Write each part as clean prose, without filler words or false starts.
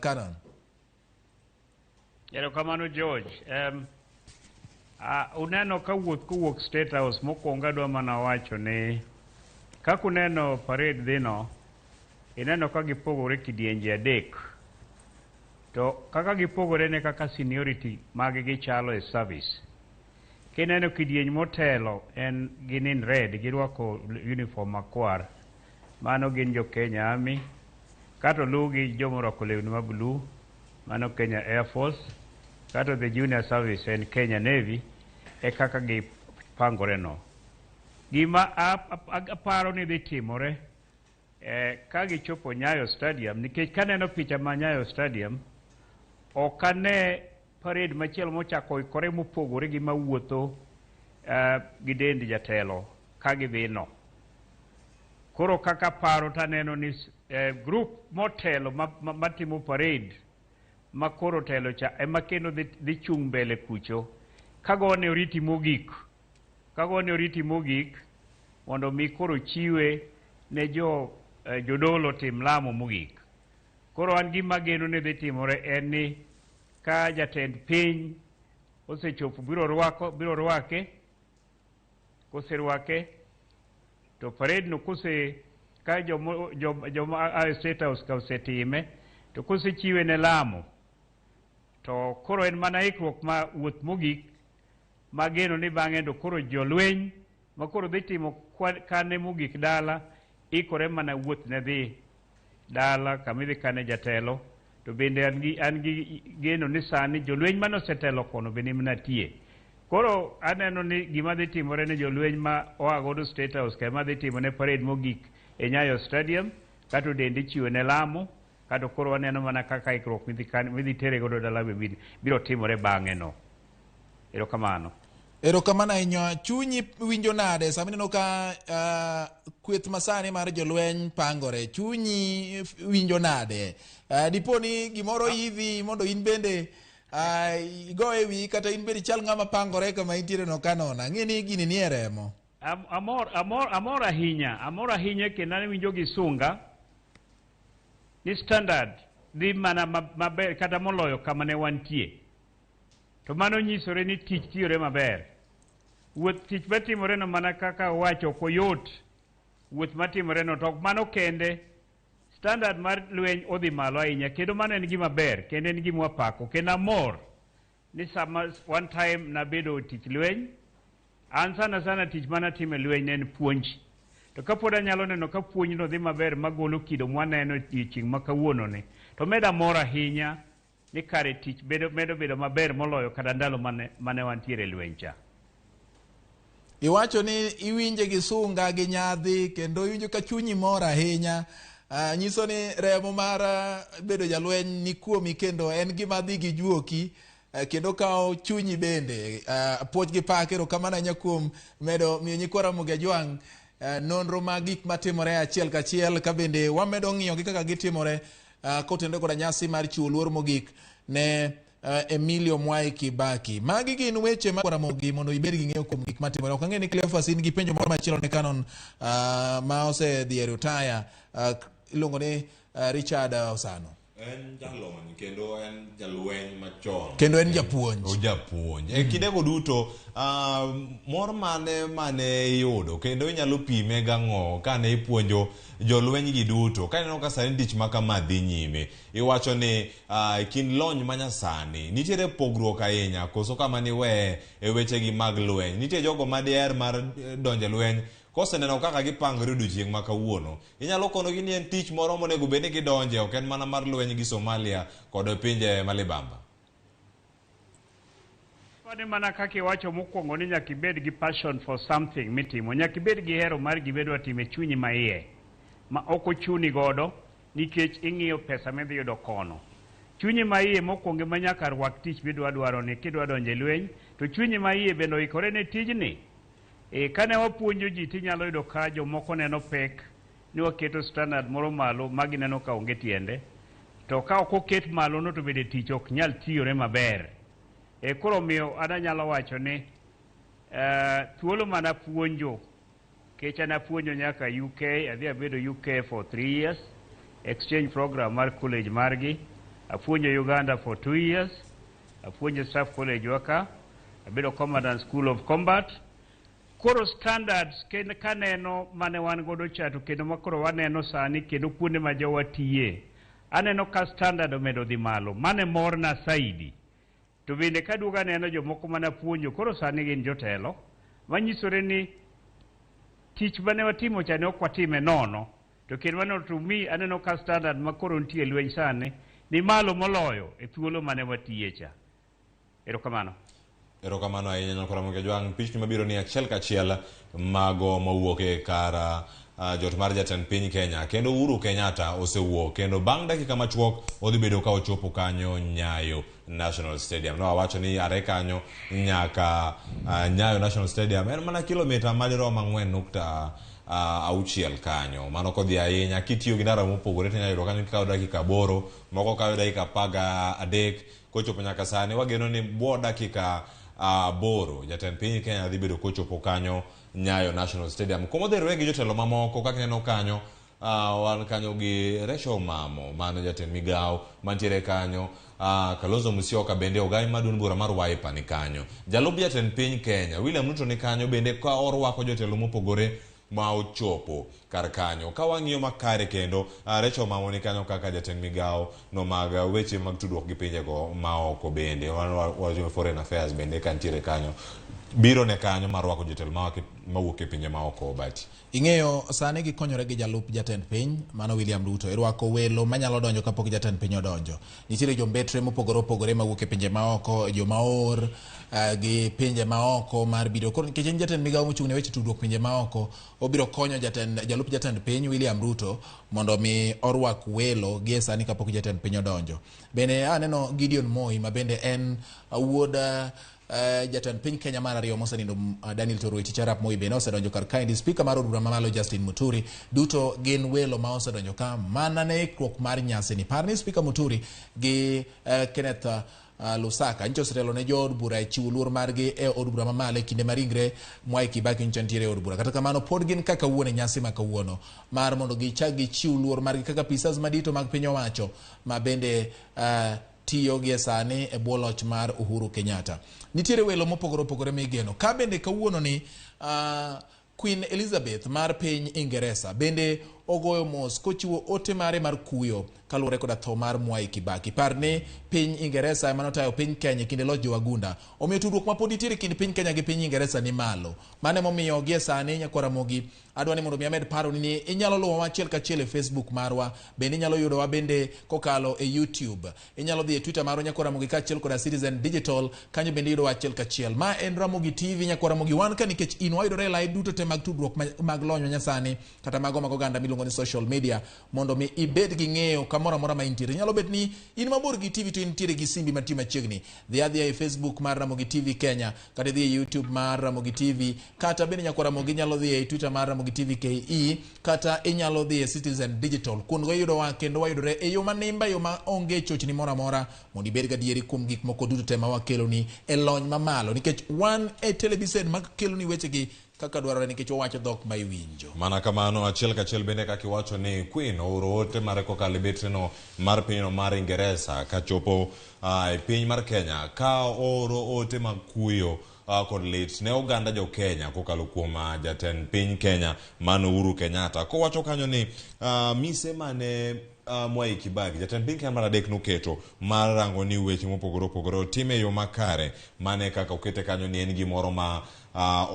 Canon. Erokamano George. Uneno ka wuoth kowuok State House mokwongo adwa mana wacho ni kaka uneno parade dhi no, ineno ka gipogore kidienje adek. To kaka gipogore ne kaka seniority mag gi chalo e service. Kineno kidieny motelo en gin in red, girwako uniform makwar. Mano gin jo Kenya Army. Kato luw gi jomorwako lewni ma blue, mano Kenya Air Force. Kato the junior service en Kenya Navy, e kaka gipangore no. Gima aparo ni dhi timore ka gichopo Nyayo Stadium, nikech kaneno picha ma Nyayo Stadium, ok ane parade machielo mochako ikore mopogore gi mawuotho gi dend jatelo ka gidhi no. Koro kaka paro taneno ni group motelo matimo parade ma koro telo cha ema kendo dhi chung' mbele kucho kagone oriti mogik, kagone oriti mogik mondo mi koro chiwe ne jo jodolo tim lamo mogik. Koro an gima geno ni dhi timore en ni ka jatend piny osechopo biro rwako, biro rwake, koserwake to parade no kose ka joma a State House ka osetime to kosechiwe ne lamo to koro en mana ikruok ma wuoth mogik mageno ni bang'e to koro jolweny ma koro dhi timo kane mogik dala ikore mana wuoth ne dhi dala kama idhi kane jatelo. To bende an gi geno ni sani jolweny mane osetelo kono bende mana tie. Koro aneno ni gima dhi timore ne jolweny ma oa godo State House ka ema dhi timo ne parade mogik e Nyayo Stadium, kato dende ichiwo ne lamo, kato koro waneno mana kaka ikruok midhi tere godo dala be biro timore bang'e no. Erokamano. Erokamano ahinya. Chunyi winjo nade sama ineno ka kweth masani mar jolweny pangore? Chunyi winjo nade? Dipo ni gimoro idhi mondo in bende igo e wiyi kata in bende ichal ng'ama pangore kama intiere no kanona. Ang'e ni gini nie remo. Amor, amor, amor ahinya, amor ahinya kendo awinjo gi sunga ni standard dhi mana maber kata moloyo kama ne wantie. To mano nyisore ni tich tiyore maber. Wuoth tich matimore no mana kaka owacho ok oyot. Wuoth matimore no to ok mano kende, standard mar lweny odhi malo ahinya kendo mano en gima ber kendo en gima wapako kendo amor ni sama one time nabedo e tich lweny. An sana sana tich manatimo e lweny ne en puonj. To kapod anyalo neno ka puonjno dhi maber magolo kido mwaneno e odiechieng' ma kawuono ni, to meda mor ahinya ni kare tich bedo, medo bedo maber moloyo kata ndalo mane wantiere e lweny cha. Iwacho ni iwinje gi sunga gi nyadhi kendo iwinjo ka chunyi mor ahinya. Nyiso ni remo mar bedo jalweny ni kuomi kendo en gima dhi gi juoki kendo kawo chunyi bende. Puoch gi pak, erokamano ahinya kuom medo miyo nyikwa Ramogi Ajwang' nonro mag gik matimore achiel kachiel ka bende wamedo ng'iyo gi kaka gitimore kotenore koda nyasi mar chiwo luor mogik ne Emilio Mwai Kibaki. Magi gin weche ma Ramogi mondo ibed gi ng'eyo kuom gik matimore. Ok ang'e ni Cleophas in gi penjo moro machielo ne Canon ma osedhi e retire, iluongo ni Richard Osano. En jalony kendo en jalweny machon. Kendo en japuonj. Ojapuonj. E kindego duto, mor mane iyudo kendo inyalo pime gang'o kane ipuonjo jolweny gi duto ka ineno ka sani tich ma kama dhi nyime? Iwacho ni e kind lony manyasani nitiere pogruok ahinya koso kama niweye e wechegi mag lweny? Nitie jogo madiher mar donjo e lweny koseneno kaka gipangore odiochieng' ma kawuono. Inyalo konogi ni en tich moro monego bed ni gidonje, ok en mana mar lweny gi Somalia kod pinje malibamba. Ni mana kaka iwacho mokwongo ni nyaka ibed gi passion for something mitimo, nyaka ibed gi hero mar gima idwa timo e chunyi maiye ma ok ochuni godo nikech ing'iyo pesa midhi yudo kono. Chunyi maiye mokwongo ema nyaka rwak tich midwa dwaro ni kidwa donjo e lweny to chunyi maiye bende oikore ne tijni. Kane wapuonjo ji tinyalo yudo ka jomoko neno pek ni waketo standard moro malo ma gineno ka onge tiende, to ka ok oket malo no to bende tich ok nyal tiyore maber. Koro omiyo an anyalo wacho ni thuolo mana puonjo kech an apuonjo nyaka UK, adhi abedo UK for 3 years exchange program mar college margi. Apuonjo Uganda for 2 years, apuonjo Staff College waka, abedo Commandant School of Combat. Koro standards ken kaneno mane wan godo cha to kendo makoro waneno sani kendo kuonde ma jowa tiye, aneno ka standard omedo dhi malo. Mane morna saidi. To bende kaduogo aneno jomoko mane apuonjo koro sani gin jotelo, manyisore ni tich mane watimo cha ne ok watime nono. To kendo waneno to mi aneno ka standard ma koro nitie e lweny sani ni malo moloyo e thuolo mane watiye cha. Erokamano. Erokamano ahinya, Nyakora Jwang'. Pichni mabiro ni achiel kachiel mago mowuok e kar jot mar jatend piny Kenya, kendo Uhuru Kenyatta osewuok, kendo bang' dakika machuok odhi bedo ka ochopo kanyo Nyayo National Stadium. No awacho ni are kanyo nyaka Nyayo National Stadium en mana kilomita madirom 4.6 kanyo. Mano kodhi ahinya kitiyo gi ndara mopogore to inyalo yudo kanyo kikawo dakika 8, moko kawo dakika 13. Kochopo nyaka sani wageno ni bwo dakika 8 jatend piny Kenya dhi bedo kochopo kanyo Nyayo National Stadium, kuma odhi riwe gi jotelo mamoko. Kaka ineno kanyo, wan kanyo gi Rachel Mamo, mano jatend migawo mantiere kanyo, Kalonzo Musyoka bende, ogai mar duond bura mar Wiper ni kanyo, jalup jatend piny Kenya William Ruto ni kanyo bende ka orwako jotelo mopogore ma ochopo kar kanyo. Ka wang'iyo makare kendo, Rachel Mamo ni kanyo kaka jatend migawo no mag weche mag tudruok gi pinjego maoko, bende wacho foreign affairs bende kantiere kanyo, biro ne kanyo mar rwako jotelo mawuok e pinje maoko bati. Ing'eyo sani gikonyore gi jalup jatend piny, mano William Ruto, e rwako welo manyalo donjo kapok jatend piny odonjo. Nitiere jombetre mopogore opogore mawuok e pinje maoko, joma oor gi pinje maoko mar biro. Koro nikech en jatend migawo mochung' ne weche tudruok pinje maoko, obiro konyo jatend, jalup jatend piny William Ruto mondo mi orwak welo gie sani kapok jatend piny odonjo. Bende aneno Gideon Moi, ma bende en wuod jatend piny Kenya mar ariyo mosenindo, Daniel Toroitich arap Moi, bende osedonjo kar kaendi. Spika mar od bura mamalo Justin Muturi, duto gin welo ma osedonjo ka mana ne ikruok mar nyasi ni. Par ni Spika Muturi gi Kenneth Lusaka nyocha osetelo ne jood bura e chiwo luor margi e od bura mamalo e kinde ma ringre Mwai Kibaki nyocha nitiere e od bura. Kata kamano, pod gin kaka kawuono e nyasi ma kawuono mar mondo gichak gichiw luor margi kaka apisas madito mag piny owacho ma bende tiyo gie sani e bwo loch mar Uhuru Kenyatta. Nitiere welo mopogore opogore migeno. Ka bende kawuono ni Queen Elizabeth mar piny Ingeresa bende ogoyo mos kochiwo ote mare mar kuyo kaluwore koda tho mar Mwai Kibaki. Par ni piny Ingeresa ema notayo piny Kenya e kinde loch jowagunda. Omiyo tudruok mapod nitiere e kind piny Kenya gi piny Ingeresa ni malo. Mano emomiyo gie sani, nyakwar Ramogi, adwa ni mondo mi amed paro ni inyalo luwowa achiel kachiel e Facebook marwa, bende inyalo yudowa bende kokalo e YouTube. Inyalo dhi e Twitter marwa, nyakwar Ramogi, kaachiel koda Citizen Digital, kanyo bende iyudowa achiel kachiel. Ma en Ramogi TV, nyakwar Ramogi, wan ka nikech in wayudore e lai duto te mag tudruok mag lony manyasani kata mago mag oganda miluongo ni social media, mondo mi ibed gi ng'eyo kamoro amora ma intiere. Nyalo bet ni in mabor gi TV to intiere gi simbi mantie machiegni. Dhi adhiya e Facebook mar Ramogi TV Kenya, kata idhi e YouTube mar Ramogi TV, kata bende, nyakwar Ramogi, inyalo dhi e Twitter mar Ramogi TV KE, kata inyalo dhi e Citizen Digital. Kuondgo iyudowa kendo wayudore e yo manimba, e yo ma onge chochni moro amora, mondo ibed gadieri kuom gik moko duto te ma wakeloni e lony mamalo, nikech wan e televisen makeloni wechegi kaka dwarore, nikech wawacho dhok ma iwinjo. Mana kamano, achiel kachiel bende kaka iwacho ni Queen ooro ote mare kokalo e betreno mar pinyno mar Ingeresa kachopo e piny mar Kenya, ka ooro ote mag kuyo kod lit ne oganda jo Kenya kokalo kuom jatend piny Kenya mano Uhuru Kenyatta, kowacho kanyo ni mise mane Mwai Kibaki, jatend piny Kenya mar adek, noketo mar rango ni weche mopogore opogore otim e yo makare, mane kaka okete kanyo ni en gimoro ma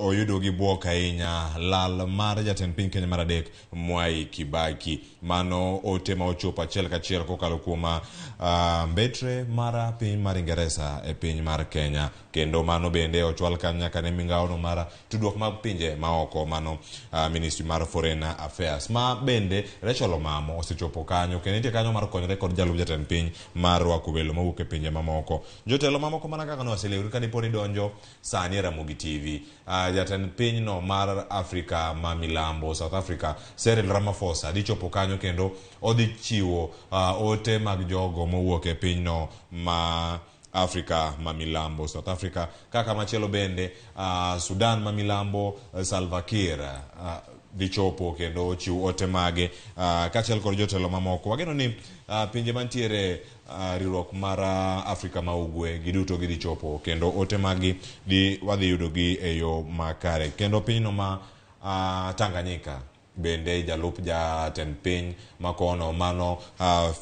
oyudo gi buok ahinya lal mar jatend piny Kenya mar adek Mwai Kibaki. Mano ote ma ochopo achiel kachiel kokalo kuom mbetre mar piny mar Ingeresa e piny mar Kenya, kendo mano bende ochwal kanyo nyaka ne migawono mar tudruok mag pinje maoko, mano Ministry mar Foreign Affairs, ma bende Rachel Omamo osechopo kanyo kendo nitie kanyo mar konyore kod jalup jatend piny mar rwako welo mawuok e pinje mamoko, jotelo mamoko, mana kaka nowaselewri ka dipo ni donjo sani e Ramogi TV. Jatend pinyno mar Afrika ma milambo, South Africa, Cyril Ramaphosa dhi chopo kanyo kendo odhi chiwo ote mag jogo mowuok e pinyno ma Afrika ma milambo, South Africa. Kaka machielo bende, Sudan ma milambo, Salva Kiir. dhi chopo kendo chiw ote mage kaachiel kod jotelo mamoko. Wageno ni pinje mantiere riwruok mar Afrika ma Ugwe giduto gidhi chopo kendo ote maggi dhi wadhi yudogi e yo makare. Kendo pinyno ma Tanganyika bende jalup jatend piny makono mano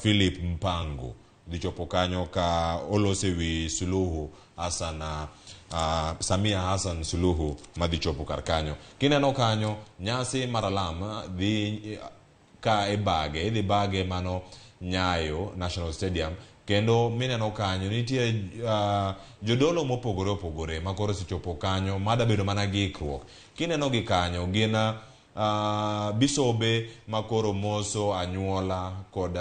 Philip Mpango dhi chopo kanyo ka olose wi Suluhu Hassan Samia Hassan Suluhu madhi chopo kar kanyo. Kineno kanyo nyasi mar alam dhi ka ibage idhi bage mano Nyayo National Stadium kendo mineno kanyo nitie jodolo mopogore opogore ma koro osechopo kanyo mada bedo mana gi ikruok. Kineno gi kanyo gin bisobe makoro moso anyuola kod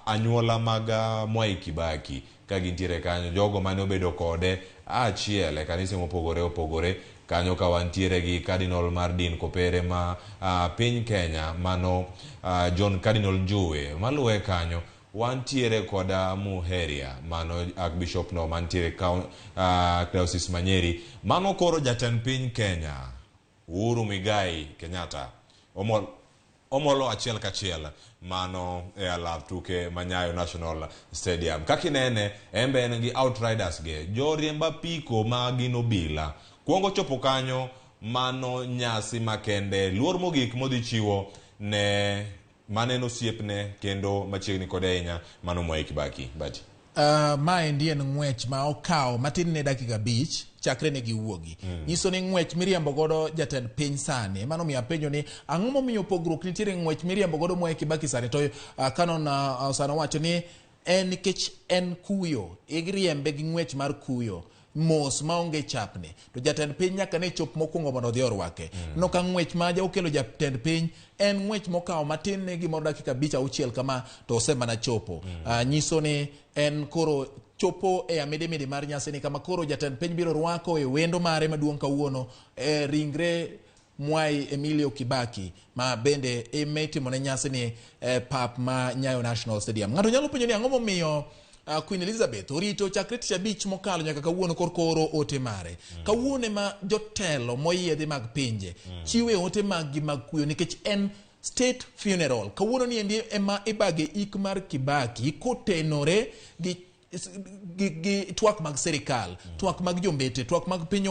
anyuola mag Mwai Kibaki ka gintiere kanyo jogo mane obedo kode achiel e kanise mopogore opogore kanyo ka wantiere gi Cardinal mar din kopere ma piny Kenya mano John Cardinal Njuwe maluwe kanyo wantiere kod Muheria mano Archbishop no mantiere Diocese ma Nyeri mano koro jatend piny Kenya Uhuru Muigai Kenyatta omolo achiel kachiel mano e alap tuke ma Nyayo National Stadium. Kaka inene, en be en gi outriders ge, joriemb apiko ma gin obila. Kuongo chopo kanyo, mano nyasi makende, luor mogik modhi chiwo ne mane en osiepne kendo machiegni kode ahinya, mano Mwai Kibaki. Bati. Maendi en ng'wech ma okawo matin ne dakika 5 chakre ne giwuogi. Nyiso ni ng'wech miriembo godo jatend piny sani. Mano miyo apenjo ni ang'o momiyo pogruok nitiere ng'wech miriembo godo Mwai Kibaki sani to Canon Osano wacho ni en nikech en kuyo, iriembe gi ng'wech mar kuyo mos maonge chapni. To jatend piny nyaka ne chop mokwongo mondo odhi orwake. No ka ng'wech ma okelo jatend piny en ng'wech mokawo matin ne gimoro dakika 5 6 kama to osemana chopo. Nyiso ni en koro chopo e amidimidi mar nyasi ni kama koro jatend piny biro rwako e wendo mare maduong' kawuono e ringre Mwai Emilio Kibaki ma bende ema itimone nyasi ni e pap ma Nyayo National Stadium. Ng'ato nyalo penjo ni ang'o momiyo Queen Elizabeth orito chakre tich abich mokalo nyaka kawuono korka oro ote mare. Kawuono ema jotelo moyiedhi mag pinje chiwe ote maggi mag kuyo nikech en state funeral. Kawuono ni endi ema ibage ik mar Kibaki kotenore gi twak mag sirikal, twak mag jombete, twak mag piny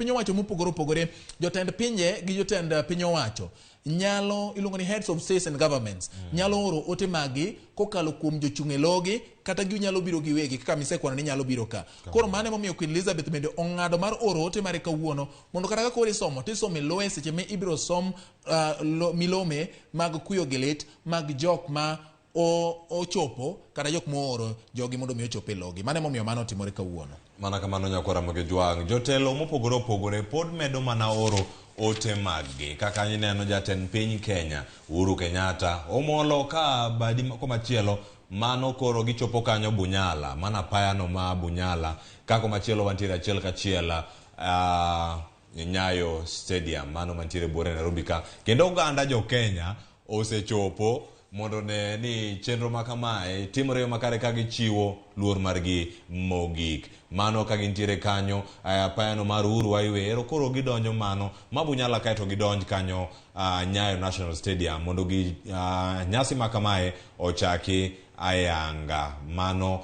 owacho mopogore opogore. Jotend pinje gi jotend piny owacho nyalo iluongo ni heads of states and governments nyalo oro ote magi kokalo kuom jochung' e logi kata ginyalo biro giwegi kaka misekwano ni nyalo biro ka. Koro mano emomiyo Queen Elizabeth bende ong'ado mar oro ote mare kawuono mondo kata ka koro isomo tisomo e loye seche ma ibiro som milome mag kuyo gi lit mag jok ma ochopo kata jok mooro jogi mondo mi ochop e logi. Mano emomiyo mano otimore kawuono. Mana kamano nyakwara Ramogi Jwang', jotelo mopogore opogore pod medo mana oro ote maggi. Kaka ineno jatend piny Kenya Uhuru Kenyatta omolo ka badi komachielo mano koro gichopo kanyo Bunyala, mana apayano ma Bunyala, ka komachielo wantiere achiel kachiel Nyayo Stadium mano mantiere buore Nairobi ka. Kendo oganda jo Kenya osechopo mondo ne ni chenro ma kamae timore yo makare ka gichiwo luor margi mogik. Mano ka gintiere kanyo apayano mar Uhuru Highway, ero koro gidonjo mano ma Bunyala kaeto gidonj kanyo Nyayo National Stadium mondo gi nyasi ma kamae ochaki ayanga. Mano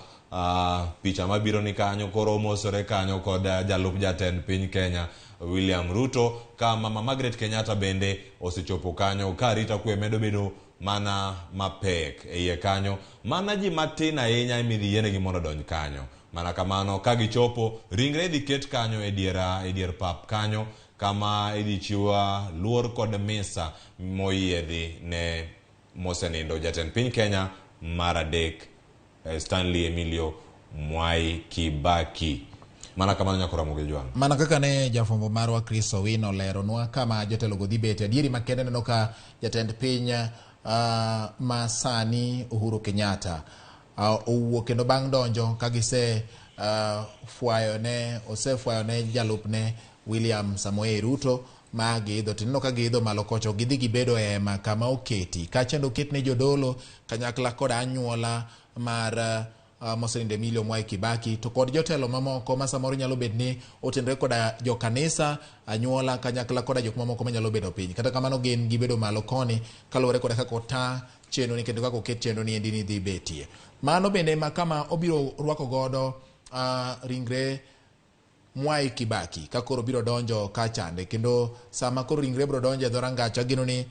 picha mabiro ni kanyo koro omosore kanyo kod jalup jatend piny Kenya William Ruto, ka mama Margaret Kenyatta bende osechopo kanyo ka arita kwe medo bedo mana mapek e iye kanyo. Mana ji matin ahinya emidhi yienegi mondo odonj kanyo. Mana kamano ka gichopo, ringre idhi ket kanyo e dier pap kanyo kama idhi chiwa luor kod misa moyiedhi ne mosenindo jatend piny Kenya mar adek Stanley Emilio Mwai Kibaki. Mana kamano nyakwara Ramogi Jwang'. Mana kaka ne jafwambo marwa Chris Owino oleronwa kama jotelogo dhi bete. Adieri makende neno ka jatend piny ma sani Uhuru Kenyatta owuok kendo bang' donjo ka gise osefwayone jalupne William Samoei Ruto ma giidho. Tineno ka giidho malo kocho gidhi gibedo e hema kama oketi. Kacha endo oketne jodolo kanyakla kod anyuola mar mosenindo Emilio Mwai Kibaki to kod jotelo mamoko ma samoro nyalo bet ni otenore koda jokanisa, anyuola kanyakla koda jok mamoko manyalo bedo piny. Kata kamano gin gibedo malo koni kaluwore koda kaka ota chenro ni kendo kaka oket chenro ni endi ni dhi betie. Mano bende ma kama obiro rwako godo ringre Mwai Kibaki ka koro biro donjo kachande, kendo sama koro ringre biro donjo e dho rangach, ageno ni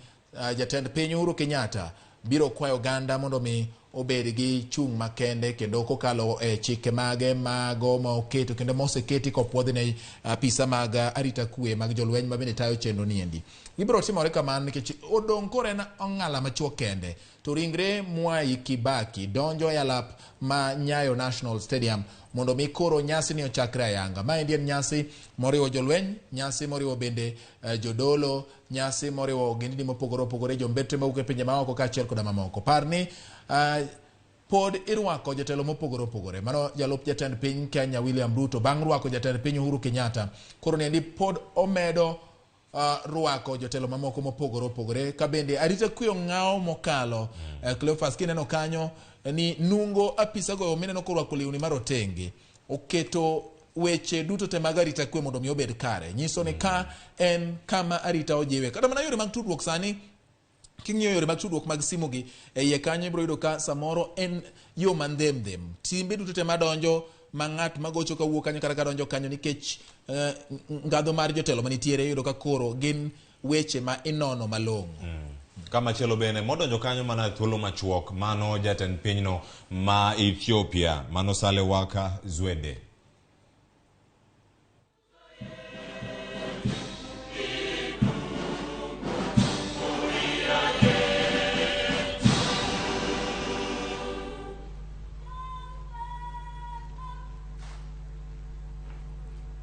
jatend piny Uhuru Kenyatta biro kwayo oganda mondo mi obed gi chung' makende kendo kokalo e chike mage mago ma oketo kendo moseketi kopuodhi ne apisa mag arita kwe mag jolweny ma bende tayo chenro ni endi. Gibiro timore kamano nikech odong' koro en ong'ala machuok kende to ringre Mwai Kibaki donjo e alap ma Nyayo National Stadium mondo mi koro nyasi ni ochakre ayanga. Maendi en nyasi moriwo jolweny, nyasi moriwo bende jodolo, nyasi moriwo ogendini mopogore opogore, jombetre mawuok e pinje maoko kaachiel koda mamoko. Par ni pod irwako jotelo mopogore opogore. Mano jalup jatend piny Kenya William Ruto bang' rwako jatend piny Uhuru Kenyatta. Koro niendi pod omedo rwako jotelo mamoko mopogore opogore ka bende arita kwe ong'aw mokalo. Cleophas kineno kanyo ni nungo apisa go mineno korwako lewni marotenge oketo weche duto te mag arita kwe mondo mi obed kare. Nyiso ni ka en kama arita ojiwe. Kata mana yore mag tudruok sani king'iyo yore mag tudruok mag simu gi e iye kanyo ibiro yudo ka samoro en yo mandhemdhem. Timbe duto te madonjo ma ng'at magocho kawuok kanyo kata kadonjo kanyo nikech ngadho mar jotelo manitiere iyudo ka koro gin weche ma inono malong'o. Kamachielo bende modonjo kanyo mana thuolo machuok mano jatend pinyno ma Ethiopia mano Sahle-Work Zewde.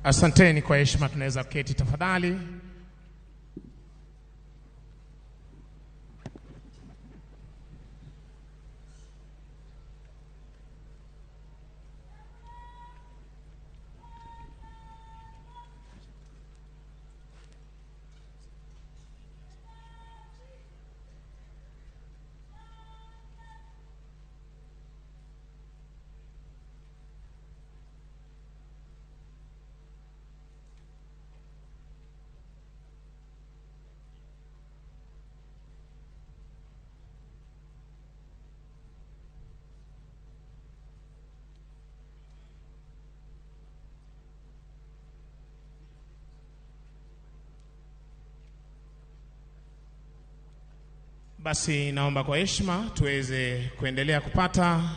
Asanteni kwa heshima, tunaweza kuketi tafadhali. Basi naomba kwa heshima tuweze kuendelea kupata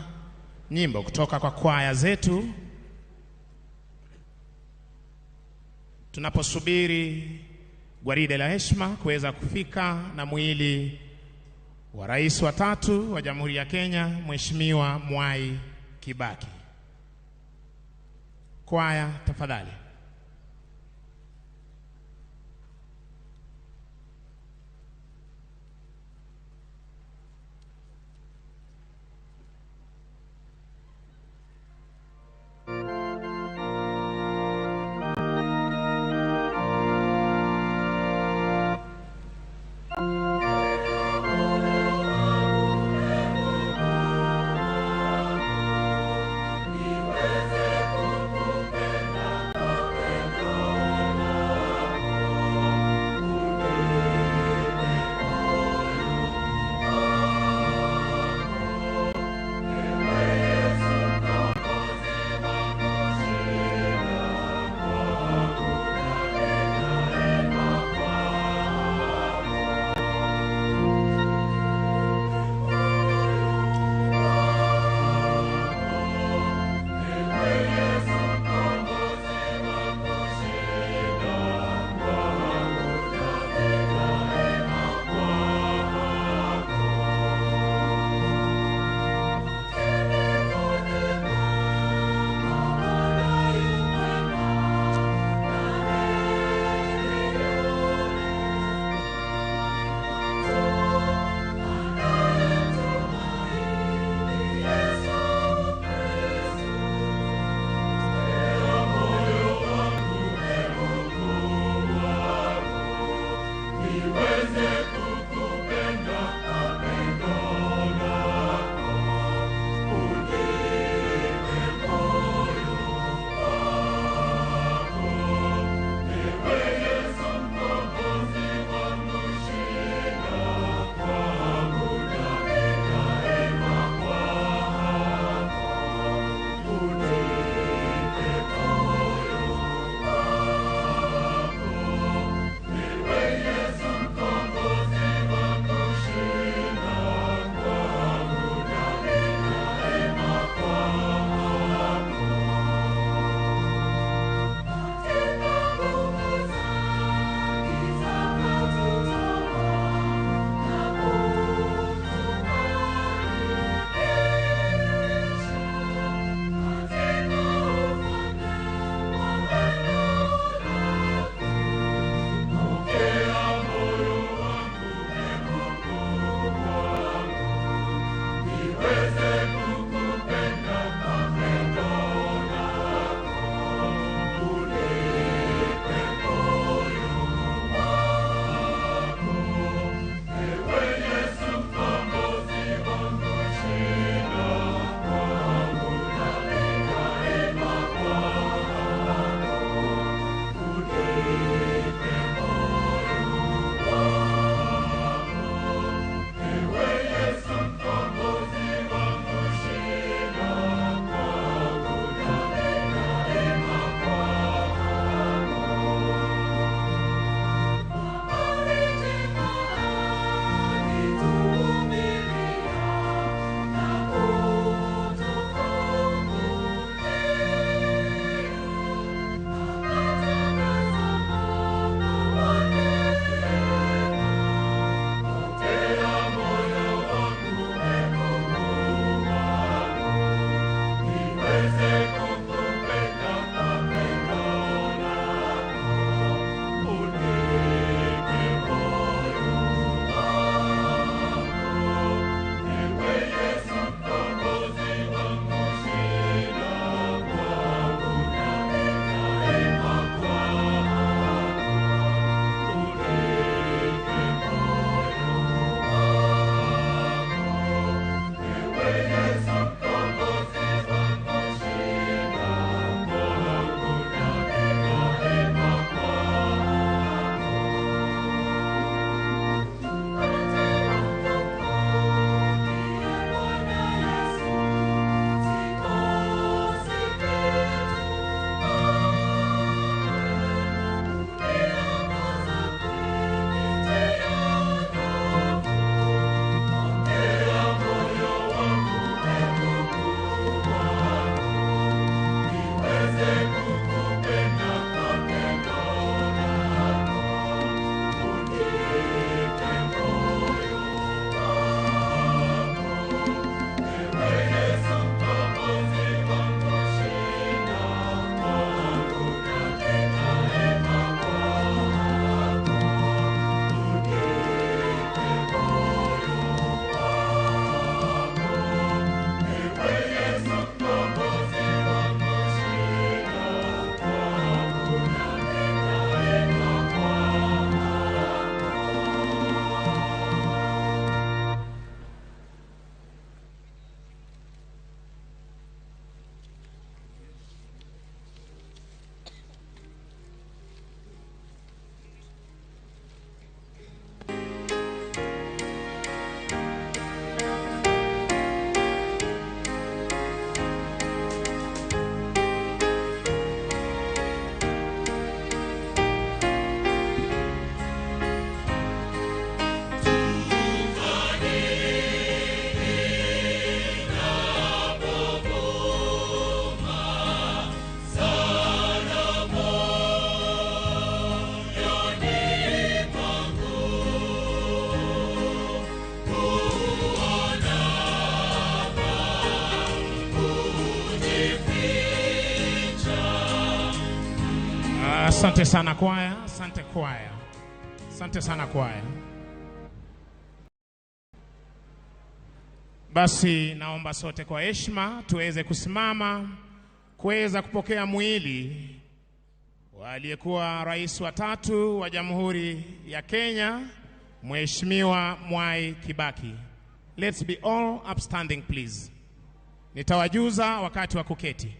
nyimbo kutoka kwa kwaya zetu tunaposubiri gwaride la heshima kuweza kufika na mwili wa rais wa tatu wa Jamhuri ya Kenya Mheshimiwa Mwai Kibaki. Kwaya tafadhali. Niweze kukupenda. Asante sana kwaya, asante kwaya, asante sana kwaya. Basi naomba sote kwa heshima tuweze kusimama kuweza kupokea mwili wa aliyekuwa rais wa tatu wa Jamhuri ya Kenya, Mheshimiwa Mwai Kibaki. Let's be all upstanding, please. Nitawajuza wakati wa kuketi.